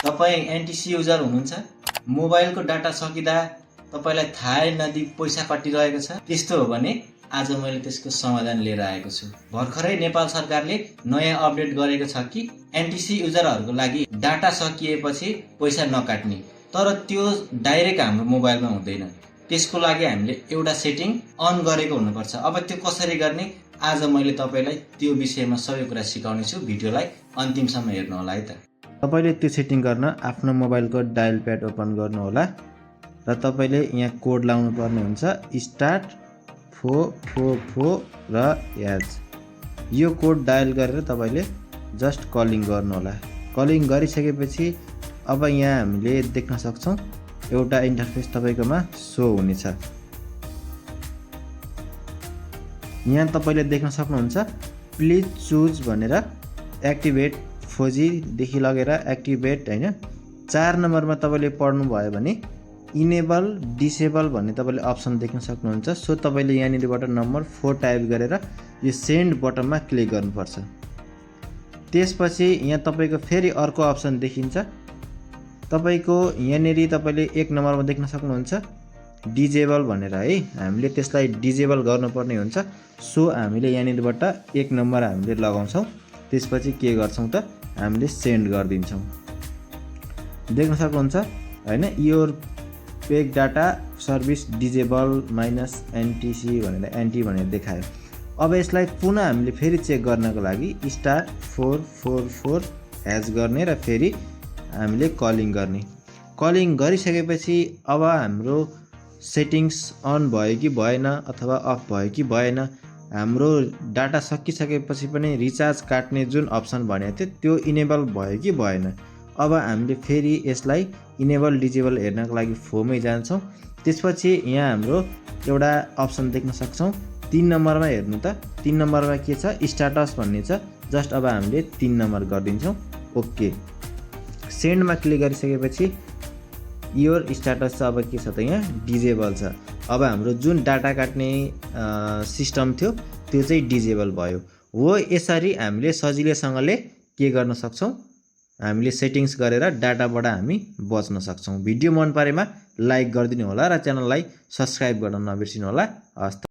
तपाई NTC user हुनुहुन्छ, मोबाइलको डाटा सकिँदा तपाईलाई थाहै नदी पैसा कटिरहेको छ, त्यस्तो हो भने आज मैले त्यसको समाधान लिएर आएको छु। भर्खरै नेपाल सरकारले नयाँ अपडेट गरेको छ कि एनटीसी युजरहरूको लागि डाटा सकिएपछि पैसा नकाट्ने, तर त्यो डाइरेक्ट हाम्रो मोबाइलमा हुँदैन। त्यसको लागि हामीले एउटा सेटिङ अन गरेको हुनुपर्छ। अब त्यो कसरी गर्ने आज मैले तपाईलाई त्यो विषयमा सबै कुरा सिकाउने छु। भिडियोलाई अन्तिमसम्म हेर्नु होला है त। तपाईले त्यो सेटिङ गर्न आफ्नो मोबाइलको डायल प्याड ओपन गर्नु होला र तपाईले यहाँ कोड लाउनु पर्ने हुन्छ स्टार्ट 444 र ह्याज। यो कोड डायल गरेर तपाईले जस्ट कलिङ गर्नु होला। कलिङ गरिसकेपछि अब यहाँ हामीले देख्न सक्छौं एउटा इन्टरफेस तपाईकोमा शो हुनेछ। यहाँ तपाईले देख्न सक्नुहुन्छ प्लिज चुज भनेर एक्टिभेट 4G देखि लगेर एक्टिभेट हैन। 4 नम्बरमा तपाईले पढ्नु भयो भने इनेबल डिसेबल भन्ने तपाईले अप्सन देख्न सक्नुहुन्छ। सो तपाईले यहाँनिरबाट नम्बर 4 टाइप गरेर यो सेन्ड बटनमा क्लिक गर्नुपर्छ। त्यसपछि यहाँ तपाईको फेरि अर्को अप्सन देखिन्छ। तपाईको यहाँनेरि तपाईले 1 नम्बरमा देख्न सक्नुहुन्छ डिजेबल भनेर है। हामीले त्यसलाई डिजेबल गर्नुपर्ने हुन्छ। सो हामीले यहाँनिरबाट 1 नम्बर हामीले लगाउँछौं। त्यसपछि के गर्छौं त हामीले सेन्ड गर्दिन्छौं। देख्न सक्नुहुन्छ हैन your pack data service disable -NTC भनेर एन्टी भनेर देखायो। अब यसलाई पुनः हामीले फेरि चेक गर्नको लागि स्टार 444 ह्याज गर्ने र फेरि हामीले कलिङ गर्ने। कलिङ गरिसकेपछि अब हाम्रो सेटिंग्स अन भयो कि भएन अथवा अफ भयो कि भएन, हाम्रो डाटा सकिसकेपछि पनि रिचार्ज काट्ने जुन अप्सन भनेको थियो त्यो इनेबल भयो कि भएन। अब हामीले फेरि यसलाई इनेबल डिजेबल हेर्नको लागि फोमै जान्छौं। त्यसपछि यहाँ हाम्रो एउटा अप्सन देख्न सक्छौं 3 नम्बरमा हेर्नु त। 3 नम्बरमा के छ स्ट्याटस भन्ने छ। जस्ट अब हामीले 3 नम्बर गर्दिन्छौं। ओके सेन्डमा क्लिक गरिसकेपछि योर स्ट्याटस चाहिँ अब के छ त यहाँ डिजेबल छ। अब हाम्रो जुन डाटा काट्ने सिस्टम थियो त्यो चाहिँ डिजेबल भयो। हो यसरी हामीले सजिलैसँगले के गर्न सक्छौं, हामीले सेटिंग्स गरेर डाटाबाट हामी बच्न सक्छौं। भिडियो मन परेमा लाइक गरिदिनु होला र च्यानललाई सब्स्क्राइब गर्न नबिर्सिनु होला। हस्त।